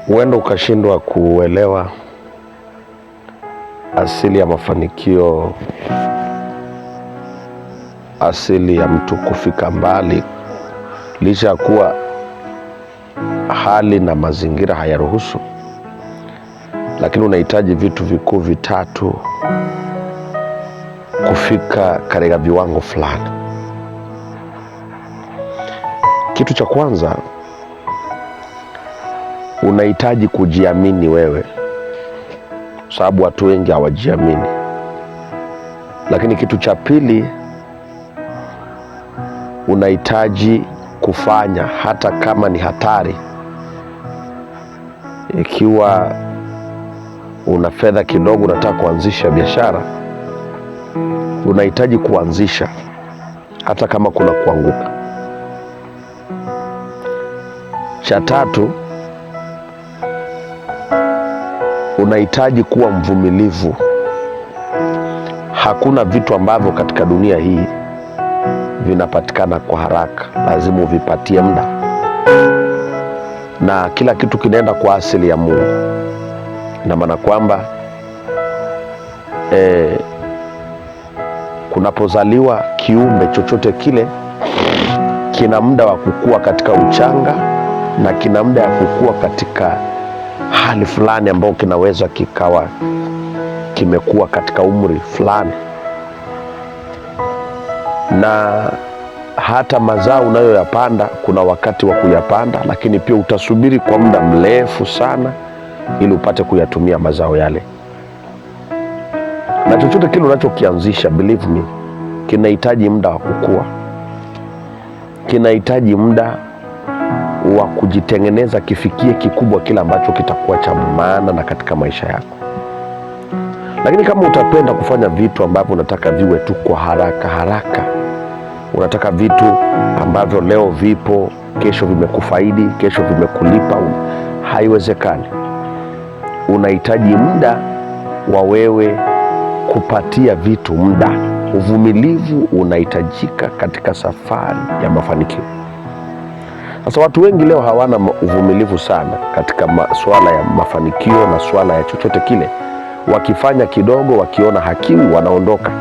Huenda ukashindwa kuelewa asili ya mafanikio, asili ya mtu kufika mbali, licha ya kuwa hali na mazingira hayaruhusu, lakini unahitaji vitu vikuu vitatu kufika katika viwango fulani. Kitu cha kwanza, unahitaji kujiamini wewe, sababu watu wengi hawajiamini. Lakini kitu cha pili, unahitaji kufanya hata kama ni hatari. Ikiwa una fedha kidogo, unataka kuanzisha biashara, unahitaji kuanzisha hata kama kuna kuanguka. Cha tatu, unahitaji kuwa mvumilivu. Hakuna vitu ambavyo katika dunia hii vinapatikana kwa haraka, lazima uvipatie muda, na kila kitu kinaenda kwa asili ya Mungu. Ina maana kwamba kunapozaliwa kiumbe chochote kile kina muda wa kukua katika uchanga na kina muda ya kukua katika hali fulani ambayo kinaweza kikawa kimekuwa katika umri fulani, na hata mazao unayoyapanda kuna wakati wa kuyapanda, lakini pia utasubiri kwa muda mrefu sana ili upate kuyatumia mazao yale. Na chochote kile unachokianzisha, believe me, kinahitaji muda wa kukua, kinahitaji muda wa kujitengeneza kifikie kikubwa kile ambacho kitakuwa cha maana na katika maisha yako. Lakini kama utapenda kufanya vitu ambavyo unataka viwe tu kwa haraka haraka, unataka vitu ambavyo leo vipo, kesho vimekufaidi, kesho vimekulipa, haiwezekani. Unahitaji muda wa wewe kupatia vitu muda. Uvumilivu unahitajika katika safari ya mafanikio. Sasa watu wengi leo hawana uvumilivu sana katika masuala ya mafanikio na suala ya chochote kile. Wakifanya kidogo, wakiona hakiwi, wanaondoka.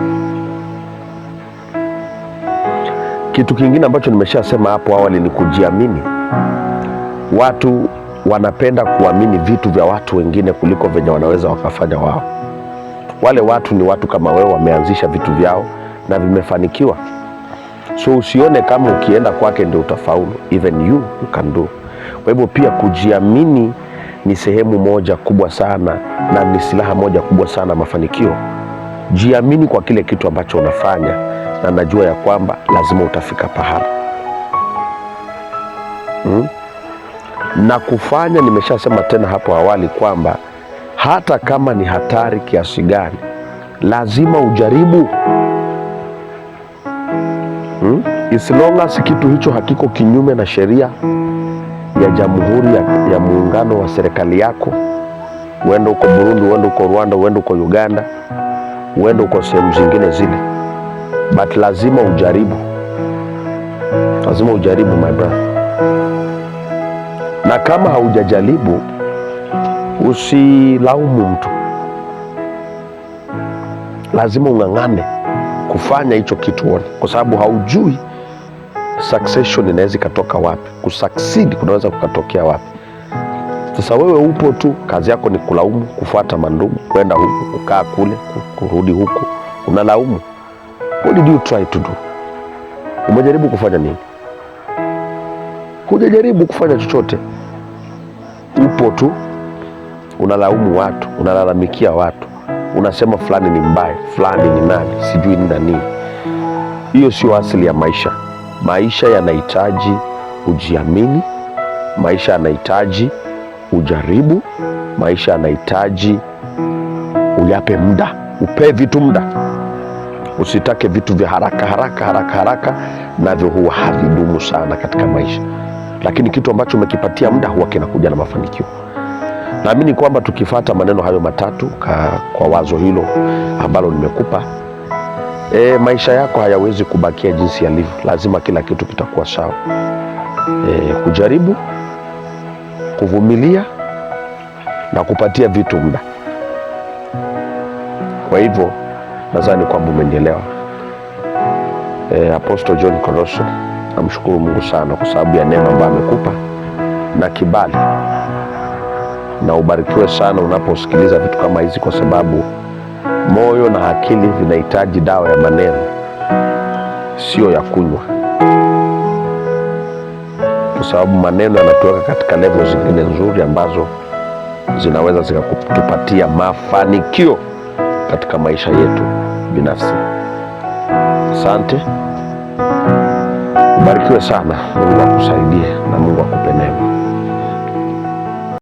Kitu kingine ambacho nimeshasema hapo awali ni kujiamini. Watu wanapenda kuamini vitu vya watu wengine kuliko venye wanaweza wakafanya wao. Wale watu ni watu kama wewe, wameanzisha vitu vyao na vimefanikiwa. So usione kama ukienda kwake ndio utafaulu, even you can do. Kwa hivyo pia kujiamini ni sehemu moja kubwa sana na ni silaha moja kubwa sana mafanikio. Jiamini kwa kile kitu ambacho unafanya, na najua ya kwamba lazima utafika pahala. Na kufanya, nimeshasema tena hapo awali kwamba hata kama ni hatari kiasi gani, lazima ujaribu. As long as kitu hicho hakiko kinyume na sheria ya Jamhuri ya Muungano wa serikali yako, uende uko Burundi, uende uko Rwanda, uende uko Uganda, uende uko sehemu zingine zile, but lazima ujaribu, lazima ujaribu my brother. Na kama haujajaribu usilaumu mtu, lazima ung'ang'ane kufanya hicho kitu uone, kwa sababu haujui succession inaweza ikatoka wapi, kusucceed kunaweza kukatokea wapi. Sasa wewe upo tu, kazi yako ni kulaumu, kufuata mandugu, kwenda huku, kukaa kule, kurudi huku, unalaumu. What did you try to do? Umejaribu kufanya nini? Hujajaribu kufanya chochote, upo tu unalaumu watu, unalalamikia watu, unasema fulani ni mbaya, fulani ni nani, sijui ni nani. Hiyo sio asili ya maisha. Maisha yanahitaji ujiamini, maisha yanahitaji ujaribu, maisha yanahitaji uyape muda, upee vitu muda. Usitake vitu vya haraka haraka haraka haraka, navyo huwa havidumu sana katika maisha, lakini kitu ambacho umekipatia muda huwa kinakuja na mafanikio. Naamini kwamba tukifata maneno hayo matatu kwa wazo hilo ambalo nimekupa, maisha yako hayawezi kubakia jinsi yalivyo. Lazima kila kitu kitakuwa sawa. Kujaribu, kuvumilia na kupatia vitu muda. Kwa hivyo nadhani kwamba umenielewa. Apostle John Koroso, namshukuru Mungu sana kwa sababu ya neema ambayo amekupa na kibali, na ubarikiwe sana unaposikiliza vitu kama hizi, kwa sababu moyo na akili vinahitaji dawa ya maneno, sio ya kunywa, kwa sababu maneno yanatuweka katika level zingine nzuri ambazo zinaweza zikatupatia mafanikio katika maisha yetu binafsi. Asante, ubarikiwe sana. Mungu akusaidie na Mungu akupe neema.